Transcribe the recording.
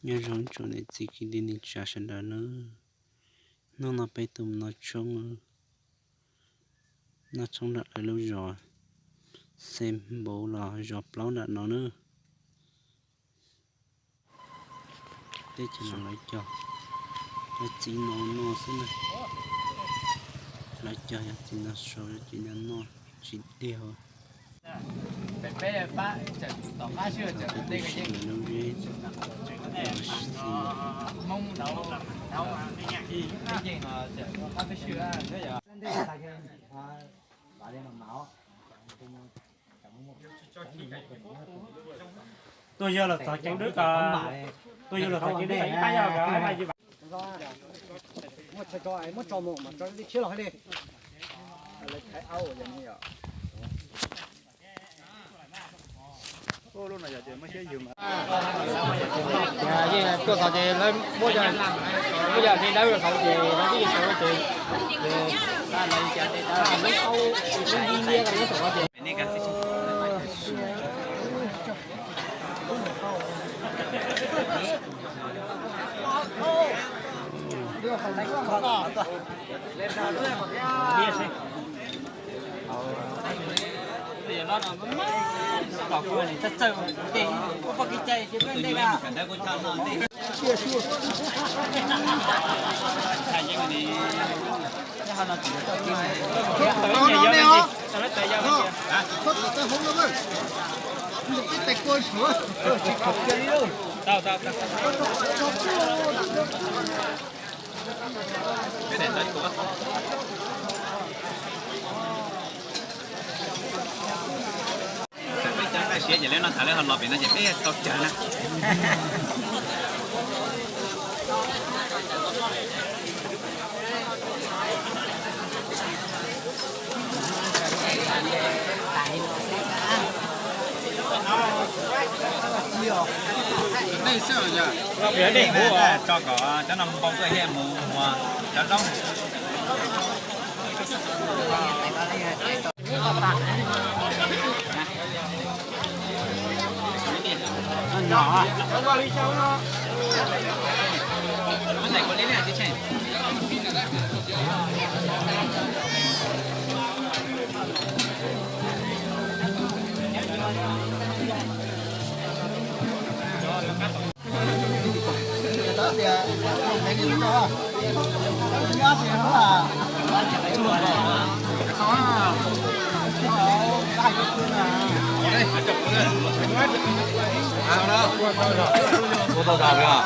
Nyob zoo tsoom niam txiv kwv tij neej tsa sawv daws nawb. Hnub no peb tus mus noj tshoob, noj tshoob nram lawv lub zos Xeem Npauv los zos plaub nram no nawb. Teb chaws no lawv cog, lawv txiv no noj xwb na. Lawv cog yog txiv no sau, yog txiv no noj tsis diag. Peb peb pab, tom qab sij hawm peb twb sib lawv lub zeb, Hmoob nraud, peb yeej no, peb sib. Tuaj yog los txog ceev dub, tuaj yog los txog ceev dub, ib pab yog, muab tso mus, tso li tshiab los li. Yeej tuaj txog ces lawv muab cov, muab cov dej dawb rau saud ces lawv twb yeej tau ces, ces lawv cov dej dawb lub qaub, lub nyiab nyiab rau lub saum no ces. Peb cov nqaij siav ces lawv no tham lawv ho los pem no ces peb tau cawv na. Tso kom cov no npau tuaj thiaj mus ua cov zaub. Ua tau tas peb os.